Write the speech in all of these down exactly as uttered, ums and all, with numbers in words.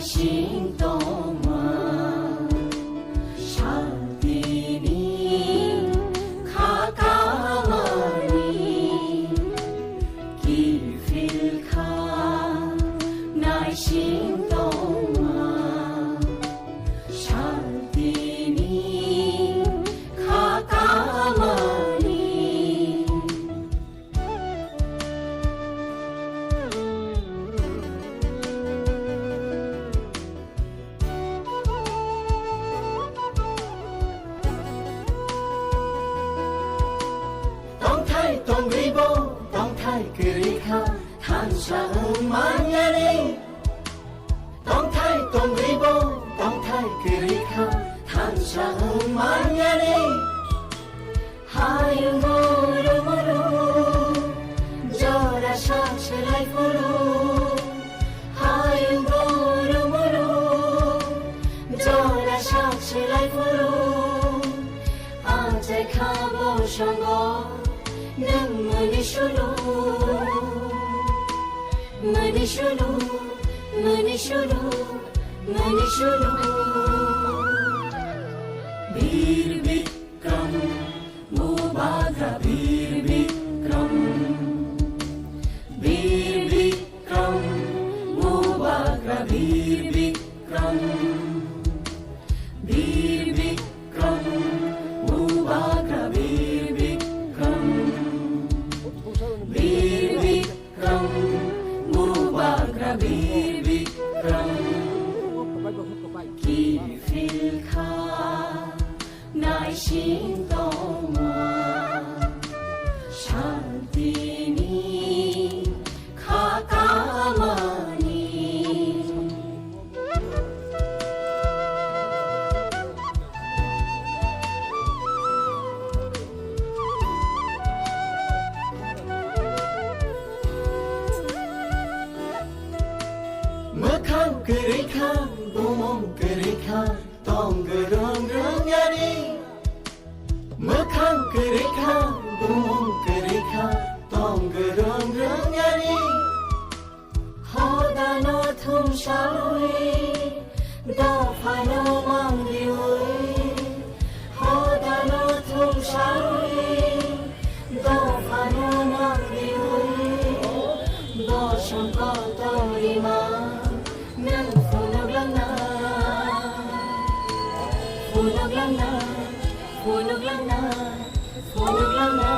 Sing tongma, santini kha kamani kiphil kha, naising tongma, santini kha kamani. Tongthai tongribo, tongthai kwrwi kha, thansa wng manyani. Tongthai tongribo, tongthai kwrwi kha, thansa wng manyani. Hayung guru muru, jora sak selai phuru. Hayung guru muru, jora sak selai phuru. Achai kha bo songo, nwng mani sulu. Mani sulu, mani sulu, mani sulu. Bir Bikram, Bubagra Bir Bikram. Bir Bikram, Bubagra Bir Bikram. Bir Bikram, Bubagra Bir Bikram. Bir Bikram, Bubagra Bir Bikram. Kiphil kha, naising tongma, santini kha kamani. Mwkhang kwrwi kha, bumung kwrwi kha, tong gwrwng rwng yani. Mwkhang kwrwi kha, bumung kwrwi kha, tong gwrwng rwng yani. Hodano thumsawi, dophano mangriwi. Hodano thumsawi, dophano mangriwi. Bosong kotor rima, nwng phunuk langna, phunuk langna, phunuk langna, phunuk langna.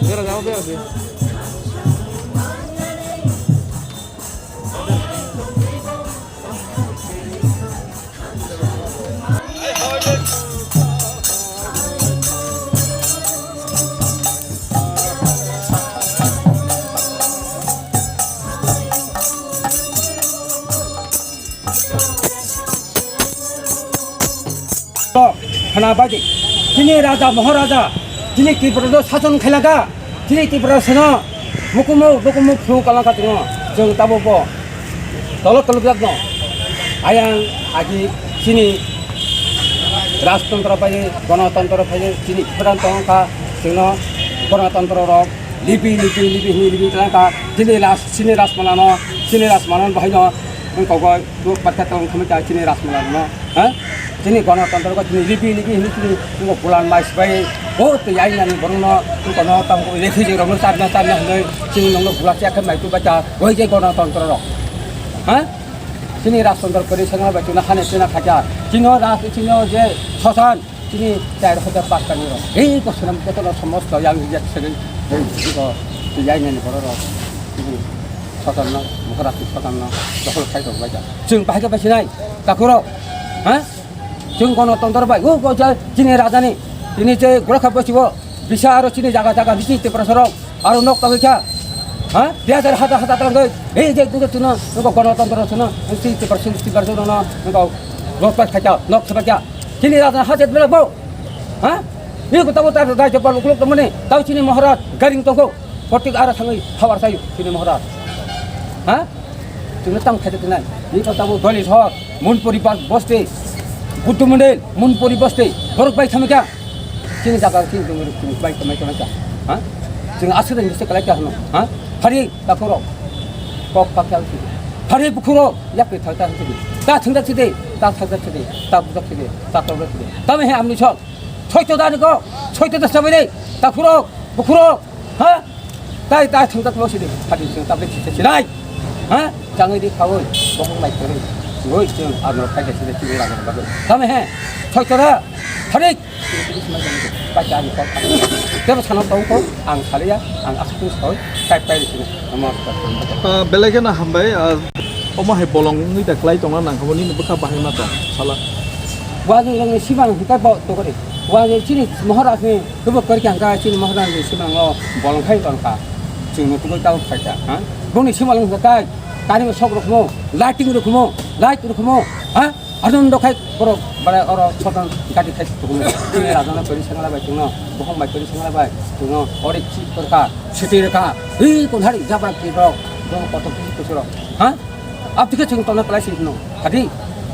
Bera, jao, bera, bera. Khna bai di. Chini raja, Maharaja, chini Tripura no sason khailaka, chini Tripura seno Bukumu, bukumu phru kalangkha chwngno, chwng tabukbo tolo kwlwkjakno. Ayang agi chini rajtantro bai, gonotantro bai chini khibran tongkha, chwngno gonotantro rok libi, libi, libi, hini libi kalangkha, chini raj, chini rajmalano, chini rajmalano bahaino wngkogoi. Tok paikha tong khami ka chini rajmala no, ha? Chini gonotantro ko chini libi libi hini chini ngo bulan mai sibai, o to yai nani borong no, ko no tam ko refugee rok no charna charna hwnwi chini nongno bula chaya khe mai tu bacha, oi je gonotantro rok. Ha? Chini rajtantro kori sangla bai chuna hane chuna khacha. Chino raj, chino je sosan, chini char hajar pas kani rok. Ei ko sonam koto no somosto yang rijak sering, ei ko yai nani borok rok. Chini sosan no, mukha raj sosan no, dokhol khai rok bacha. Chwng bahai khe baisinai, takhurok, ha? Chwng gonotantro bai, o, o, ja, chini rajani, chini je Gorkha bwsio, bisa aro chini jaga jaga, bisi Tiprasa rok, aro nok tangwi kha, ha? Dui hajar hata hata tangwi, ei je dugo chwngno, nogo gonotantro chwngno, chini Tiprasa, Tiprasa rokno, nogo rojgar khaikha, nok sabaikha. Chini rajani hajat belak bo, ha? Ni ko tabo tar dai jopal uklok tongmani, tau chini Maharaj, garing tongkho. Kotik ara thangwi hawar sayo chini Maharaj. Ha? Chwngno tamo khaijak nai. Ni ko tamo Doli Sohor, Munpuri Bas-, Bosti, Buddha Mondil, Munpuri Bosti, borok bai thamika. Chini jaga chini jongri chini bai thamai thamai ka. Ha? Chwng aswk ring bisi kalai ka hano. Ha? Hari takhurok. Kok pakya usi. Hari bukhurok. Yak pe thal ta usi. Ta thangdak sidi, ta thangdak sidi, ta budak sidi, ta tawdak sidi. Tamo he amni chol. Soito da ni ko. Soito da sabai dei. Takhurok, bukhurok. Ha? Tai, tai, thangjakma sidi, hadi sing tablet sisi sinai. Ha? Changwi di khawi, bokong mai khawi. Ngoi, sing, ano, khai, khai, sidi, sidi, raga, raga. Tamo he, soi tora, tharik. Pai, ani kok. Tebo sana tong ko, ang salia, ang asuk soi, kai, pai, sini. Amo, Ah, belai kheno hambai, ah, omo hai bolong wngwi da klai tongna nang kha bo nini bwkha bahai ma tong, sala. Wajwk rokni simang hwnkhe bo tokori. Wajwk chini Maharaj ni Kebo kwrwikha hwnkha chini Maharani simango bolong khai tongkha. Chwngno tubui tabuk phaikha, ha? Bongni simalwng hwnkha tai, karima sok rokmo, lighting rokmo, light rokmo, ha? Ajono khai borok bare oro soton gati khai tongmo. Chini rajano kwrwi sengla bai chwngno, bohong bai kwrwi sengla bai chwngno, ori chi rwkha, siti rwkha, hi konhari jabra ki rok, bohong kotor kisi kusurok, ha? Aboni khe chwng tongna kwlai se hino. Hadi,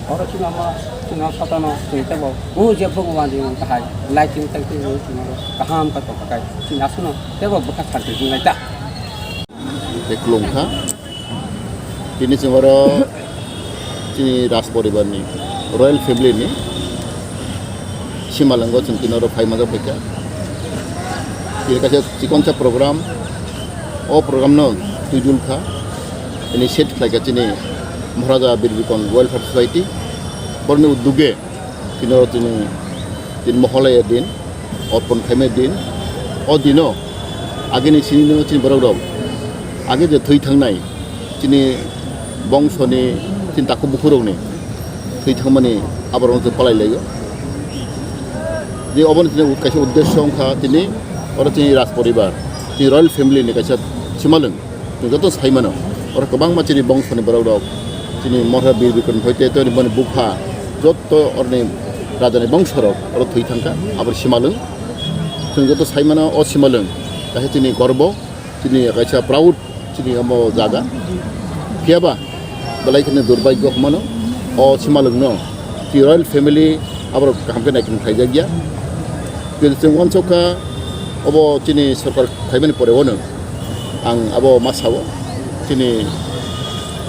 oro chwng ama, chwng ama satano chwng tebo. O je Bhagwan ni kahai, lighting tang twi chwng oro kaham khe tongkha khai. Chwng aswkno tebo bwkha santi wngnai ta. Tei kwlwng kha. Tini chwng oro chini Raj poribar ni, royal family ni simalwngo chwng tini oro phai manjak phaikha. Tini kaisa chikonsa program, o program no twijul kha, initiate khlaikha chini Maharaja Bir Bikram Welfare Society, borokni uddoge tini oro chini, chini Moholaya din, orpon khaimani din, o dino agini sinino chini borok rok age je thwi thangnai, chini bongsoni, chini takhuk bukhurokni thwi thangmani aborokno chwng palai laio. Je oboni chini kaisa uddesyo wngkha tini, oro chini Raj poribar, chini royal family ni kaisa simalwng, chwng joto sai mano. Oro kwbangma chini bongsoni borok rok, chini Maharaja Bir Bikram hoite tei boni bupha, joto oroni rajani bongso rok oro thwi thangkha, aboni simalwng. Chwng joto sai mano o simalwng kaisa chini gorbo. Chini kaisa proud chini omo jaga. Phiya ba belai kheno durbhagyo hwnmano o simalwngno chini royal family aborok kaham khe naikhwng khlaijakya. Khe chwng uansukha obo chini sorkar khaimani pore ono ang abo ma sao chini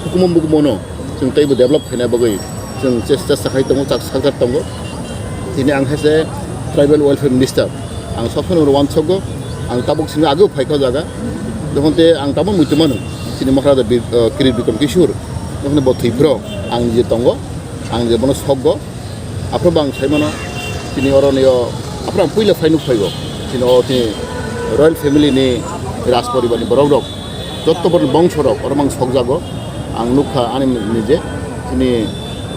hukumu mukumu no. Chwng teibo develop khaina bagwi chwng chesta, chesta khai tongo, chak-, sakjak tongo. Tini ang hai se tribal welfare minister. Ang sob somoi uansukgo, ang tabuk sini ageo phaikha o jaga. Jokhon te ang tabuk muitu mano, chini Maharaja Bir, eh, Kirit Bikram Kishore, jokhon bo thwi phro ang je tongo, ang je bono sokgo. Aphro bo ang sai mano, chini oro ni o, aphro ang puila phai nuk phaigo. Chini o chini royal family ni, raj poribar ni borok rok, jotto borok ni bongso rok, oro mang sokjago. Ang nukha ani nije, chini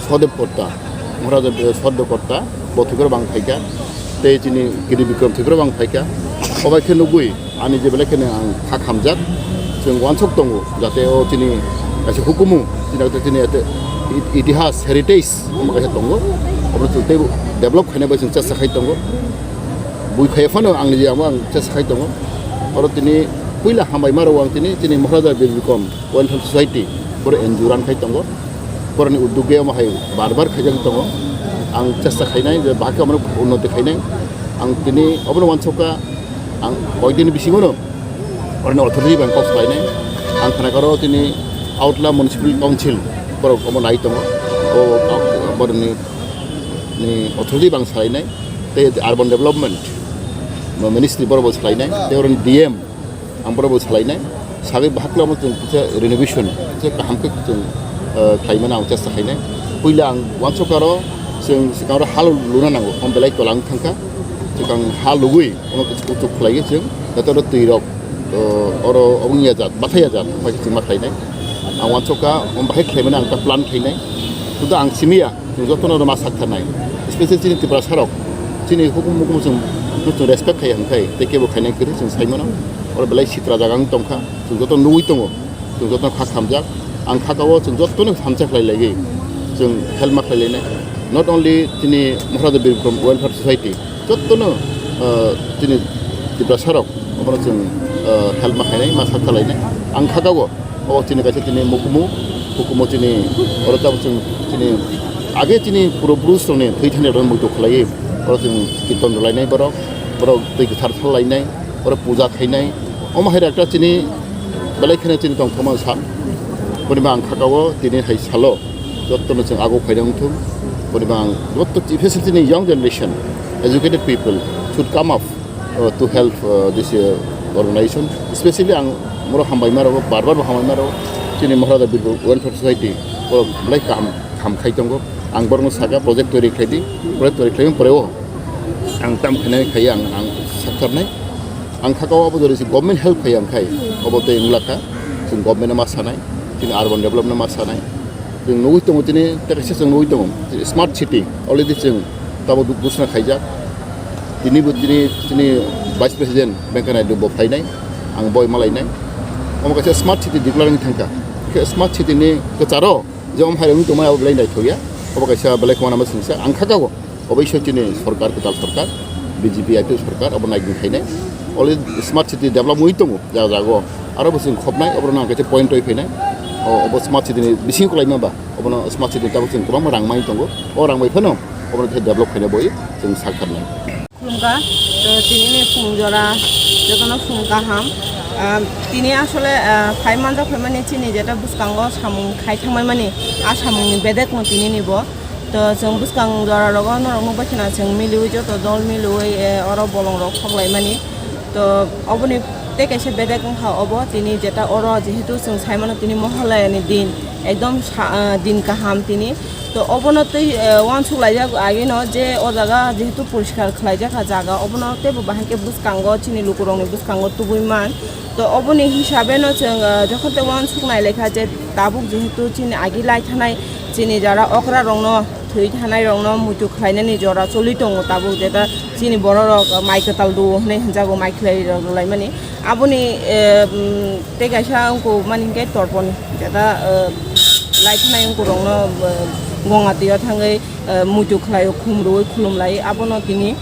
Sodev Kotta, Maharaja Sodev Kotta, bo thwi phro bang phaikha. Tei chini Giri Bikram thwi phro bang phaikha. Obai khe nugwi, ani je belai kheno ang kha khamjak, chwng uansuk tongo, jate o chini kaisa hukumu, chini kaisa chini ete it-, itihas, heritage, omo kaisa tongo, obo chwng teibo develop khaina bai chwng chesta khai tongo, bui phaiya phano ang niji amo ang chesta khai tongo, oro tini Puila hambai maro ang tini, tini Maharaja Bir Bikram Welfare Society, boro N G O run khai tongo. Boroni uddog omo hai bar bar khaijak tongo. Ang chesta khainai je bahai omo unnoti khainai. Ang tini obono wansokha, ang koidini bisingono oroni authority bai kok salainai. Ang khana karo tini Agartala Municipal Council borok omo nai tongo. O, o, boroni ni authority bang salainai, tei urban development ministry borok bo salainai, tei oroni D M ang borok bo salainai, sagwi bahakla omo chwng kisa renovation, kisa kaham khe chwng, eh, khlaimani ang chesta khainai. Puila ang wansokha aro chwng swkang aro hal luna nango, om belai tola wng thangkha, swkang ha lugwi omo kisa kuchuk khlaiwi chwng joto oro twi rok, eh, oro obo wngya jat, bathai ya jat, bai khe chwng ma khlainai. Ang wansokha, omo bahai khlaimani ang ta plan khainai, sudu ang simiya. Chwng jotono rwma saktharnai, especially chini Tiprasa rok, chini hukum mukum chwng, chwng respect khai hwnkhai, tei kebo khainai kwrwi chwng saimano, oro belai sitra jaga wng tongkha, chwng jotono nugwi tongo, chwng jotono kha khamjak, ang kha kao chwng jotono thansa khlai laiwi, chwng help ma khlai lainai, not only chini Maharaja Bir Bikram Welfare Society, jotono, ah, chini Tiprasa rok, obono chwng, ah, help ma khainai, ma sakthalainai, ang kha kao. O chini kaisa chini mukumu, hukumu chini, oro tabuk chwng chini age chini puro purush rokni thwi thani rokno muitu khlaiwi, oro chwng kirtan rwlainai borok, borok twi kwthar thar lainai, oro puja khainai, omo hai ekta chini belai kheno chini tongthokma sak. Boni ba ang kha kao tini hai salo jottono chwng ago khaina wngthung, boni ba ang jotto special chini young generation, educated people should come up uh, to help, uh, this, uh, organization. Especially ang moro hambai maro, bar bar hambai maro, chini Maharaja Birbo Welfare Society, borok belai kaham, kaham khai tongo. Ang borokno saka project toiri khlai di, project toiri khlai poreo ang tam khainai khai ang, ang saktarnai. Ang kha kao abo jori si government help khai ang khai, obo tei wngla kha, chwng government ma sanai, chini urban development ma sanai. Chwng nugwi tongo tini, tei kaisa chwng nugwi tongo, smart city, already chwng tabuk du-, ghosna khaijak. Tini bo tini, tini Vice President Venkaiah Naidu bo phainai, ang boi malainai. Omo kaisa smart city declare wng thangkha. Khe smart city ni kwcharo je omo hai wng tongmani abo belai naithokya. Obo kaisa belai khumana mwswngsa ang kha kao. Oboisoi chini sorkar, kwtal sorkar, B J P I P F sorkar, obo naigwi khainai. Already smart city develop wngwi tongo, jaga jaga o. Aro bo chwng khopnai, oborok nang kaisa point oi phainai. O, obo smart city ni bisingo kwlaima ba, obono smart city ni tabuk chwng kwbangma rang mai tongo. O rang bai phano obono khe develop khaina boi chwng sakharnai. Khulumkha, to tini ni phung jora, jotono phung kaham. Ah, tini asole, ah, phai manjak phaimani chini jeta bwskango samung khai thangmaimani, a samung ni bedek no tini ni bo. To chwng bwskang jora rogo norok nukbai khna chwng miliwi joto dol miliwi, eh, oro bolong rok khoklaimani. To oboni tei kaisa bedek wngkha obo tini jeta oro jehetu chwng saimano tini mohalaya ni din ekdom sa-, ah, din kaham tini. To obono tei, eh, uansuk laijak agino je o jaga jehetu poriskar khlaijak ah jaga obono teibo bahai khe bwskango chini lukurokni bwskango tubui man. To oboni hisabe no chwng, ah, jokhon tei uansuk nai lekha je tabuk jehetu chini agi lai thanai chini jara okra rokno thwi thanai rokno muitu khlainani jora choli tongo tabuk jeta chini borok rok mai kwtal rwo hwnwi hwnjago mai khwlai rok rwlaimani aboni, eh, mm, tei kaisa wngkuk mani hinkhe torpon jeta, eh, lai thanai wngkuk rokno, eh, gonga twi o thangwi, eh, muitu khlaio khum rwui khulum lai abono tini.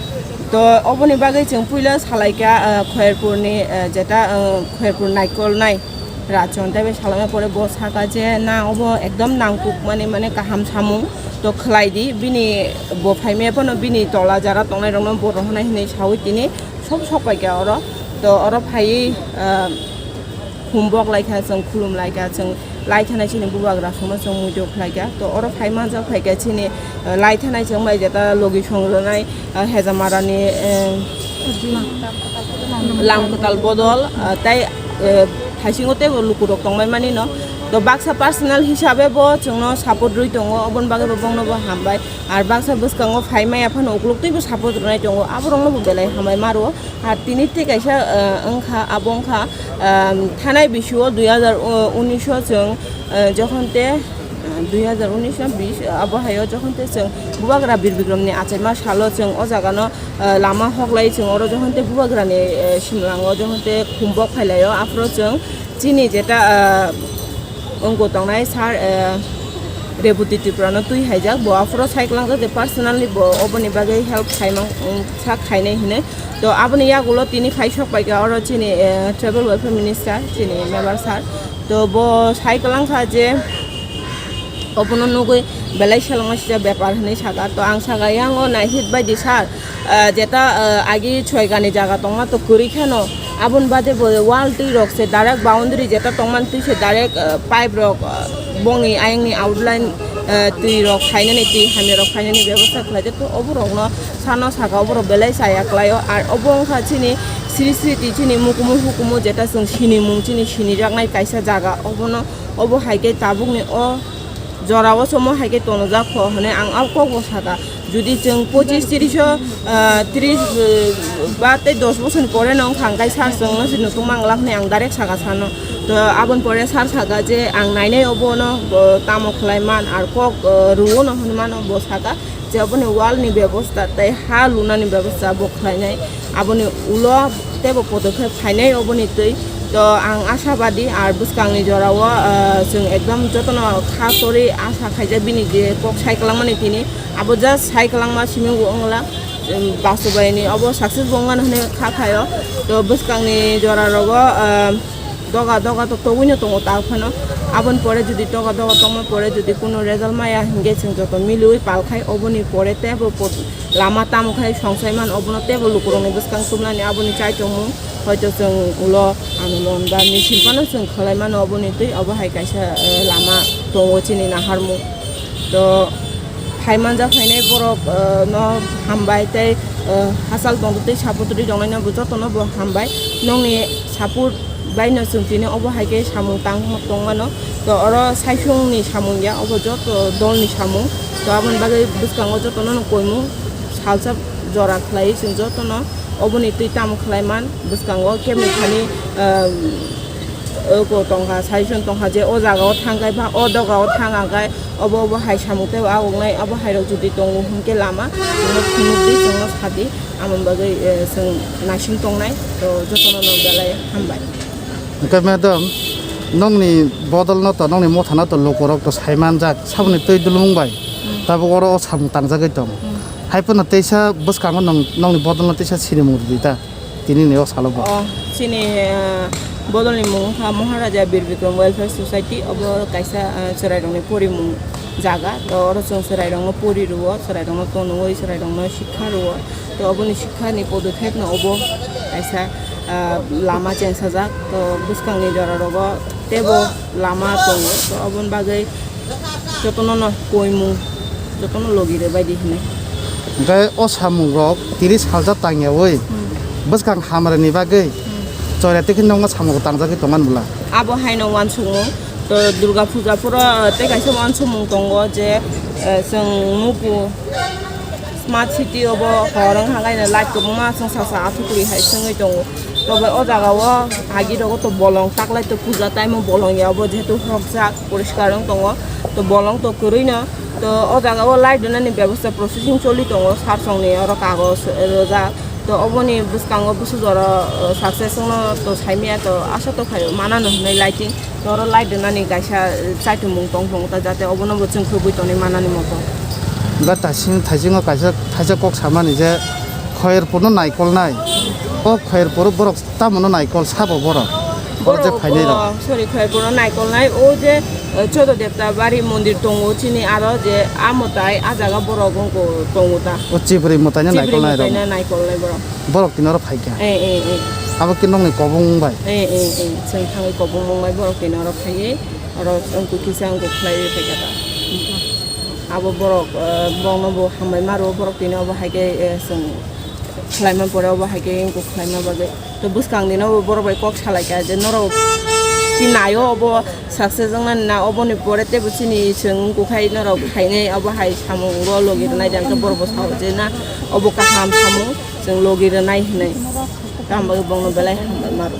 To oboni bagwi chwng puila salaikha, eh, Khoyerpurni, eh, jeta, eh, Khoyerpur naikolnai Rachon tei bai salaima pore bo saka je na obo ekdom nangkuk mani, mane kaham samung to khlai di bini bo phaimaya phano bini tola jara tongnai rokno bo rohornai hinwi saui tini sok sok paikha oro. To oro phaiwi, ah, humbok laikha chwng khulum laikha chwng lai thanai chini bubagra phano chwng muitu khlaikha. To oro phai manjak phaikha chini, ah, lai thanai chwng bai jeta logi song rwnai, ah, Hejamarani, eh, Lam kwtal bodol, ah, tei, eh, thaisingo teibo lukurok tongbai manino. To baksa personal hisabe bo chwngno support rwi tongo, oboni bagwi bo bongno bo hambai. Ar baksa bwskango phai maya phano ukuluk teibo support rwnai tongo, aborokno bo belai hambai ma rwo. Ar tini tei kaisa, eh, wngkha, abo wngkha, ehm, thanai bisio dui hazar unis o chwng, eh, jokhon te, eh, dui hazar unis na bis, eh, abo haio jokhon te chwng bubagra Bir Bikramni achaima salo chwng o jagano, eh, lama hoklai chwng oro jokhon te bubagrani, eh, simlango jokhon te khumbok phailaio aphuru chwng chini jeta, eh, wngkuk tongnai sir, eh, Reboti Tripura no twi haijak, bo aphuru sai kwlangjak je personally bo oboni bagwi help khaimang, um, sak khainai hinwi. To aboni yagulo tini phai sok paikha oro chini, eh, tribal welfare minister, chini member sir. To bo sai kwlangkha je obono nugwi belai selengma sijak bepar hinwi saka. To ang saka, yango naihit baidi sir, ah, jeta, ah, agi soigani jaga tongma to kwrwi kheno, aboni bade bo wall twi rok se direct boundary jeta tongmani twi se direct, ah, pipe rok, ah, bongni ayangni outline, ah, twi rok khainani, twi hamya rok khainani bebosta khlaijak. To oborokno sano saka, oborok belai chaya khlaio. Ar obo wngkha chini sri sri twi chini mukumu hukumu jeta chwng sinimung chini sinijaknai kaisa jaga, obono, obo hai khe tabukni o jorao somo hai khe tonojak kho hwnwi ang a kokbo saka. Jodi chwng pochis tris o, ah, tris, ah, ba tei dos bosor ni pore no wngkha, hwnkhe sir chwngno se nutung manglak hwnwi ang direct saka sano. To aboni pore sir saka je ang nainai obono, bo tamo khlai man, ar kok, ah, rwo no hwnwi mano bo saka. Je aboni wall ni bebosta tei ha lunani bebosta bo khlainai, aboni ulo teibo podokhe phainai oboni twi. To ang ashabadi ar bwskangni jorao, ah, chwng ekdom jotono kha torwi asa khaijak bini je kok sai kwlangmani tini, abo just sai kwlangma simi wngla, um, bastobaini obo success bo wngmani hwnwi kha khaio. To bwskangni jora rogo, ah, doga doga to togwino tongo ta phano. Aboni pore jodi doga doga tongma pore jodi kuno result maya hingke chwng joto miliwi pal khai oboni pore tebo pot-, lama tamo khai songsai man obono tebo lukurokni bwskang tumnani aboni chai tongmung hoito chwng ulo andolon ba misil phano chwng khlai mano oboni twi obo hai kaisa, eh, lama tongo chini naharmung. To phai manjak phainai borok, eh, no hambai tei, eh, hachal tongtwi tei support rwi roknai no bo jotono bo hambai. Nongni support bai no chwng tini obo hai khe samung tang tongmano. To oro saisung ni samung ya, obo joto dol ni samung. To aboni bagwi bwskango jotono no koimung salsa jora khlai chwng jotono oboni twi tamo khlai man bwskango kebni thani, eh, oko tongkha, saisung tongkha je o jaga o thang khai ba o doga o thang ang khai. Obo, obo hai samung tei agongnai, obo hai rok jodi tongo hwnkhe lama, chwngno phunukdi, chwngno sadi, amoni bagwi, eh, chwng naising tongnai, to jotono no belai hambai. Hwnkhe madam, nongni bodolno to, nongni mothano to lukurok to sai manjak, saboni twi dulumung bai, Hmm. tabuk oro o samung tangjagwi tong. Hmm. Hai phano teisa bwskango nong, nongni bodolno teisa sinimung rwdi ta. Tini ni o salo bo. O, chini, eh, bodolni mung wngkha Maharaja Bir Bikram Welfare Society, obo kaisa, eh, chwrairokni porimung jaga. To oro chwng chwrairokno pori rwo, chwrairokno tonwi, chwrairokno sikha rwo. To oboni sikhani podokhepno obo kaisa, eh, lama chengsajak. To bwskangni jorarogo teibo lama tongo. To oboni bagwi jotono no koimung, jotono logi rwbaidi hinwi. Hwnkhe o samungrok tiri salsa tangyawi Hmm. bwskang hamrani bagwi Hmm. chwrai twi khe nokno samungrok tangjagwi tongmani bwla. Abo haino uansukmung, to Durga Puja phuru, eh, tei kaisa uansukmung tongo je, eh, chwng muku Smart city obo hor wng hai no light kwbangma chwng sasa athukli hai swngwi tongo. Tobo o jaga o agi rogo to bolong taklai to puja time o bolong ya obo jehetu horjak poriskar wng tongo. To bolong to kwrwi no to o jaga o light rwnani bebosta processing choli tongo, sar song ni oro kagoj rwjak. To oboni bwskango busu jora, uh, success wngno to saimaya to asa to phaio manano hinwi lighting. Oro light rwnani kaisa, eh, chaitumung tong tongo ta, jate obono bo chwng khwbwi tonwi manani moto. Ba thaising, thaisingo kaisa, thaisa kok samani je Khoyerpurno naikolnai. O Khoyerpuro borok tamono naikol sabo borok. O je Borok, phainai rok. Oh, sorry, Khoyerpurno naikolnai. O je, eh, Chodo Depta Bari mondir tongo chini aro je a mwtai a jaga borok wngko tongo ta. O Chibri mwtaino Chibri naikolnai rok. Mwtaino naikolnai borok. Borok tini oro phaikha. Eh, eh, eh. Abo khe nokni kobong bai? Eh, eh, eh. Chwng thangwi kobong mung bai borok tini oro phaiwi. Oro wngkuk kisa wngkuk khlaiwi phaikha ta. Abo borok, eh, bongno bo hambai maro borok tini obo hai khe, eh, chwng khlaima pore obo hai khe wngkuk khlaima bagwi. To bwskang dino bo borok bai kok salaikha je norok tini naio obo success wngnani na oboni pore teibo chini chwng wngkuk hai norok phainai obo hai samungo logi rwnai de hwnkhe borok bo sao je na obo kaham samung. Chwng logi rwnai hinwi. Tamo bagwi bongno belai hambai maro.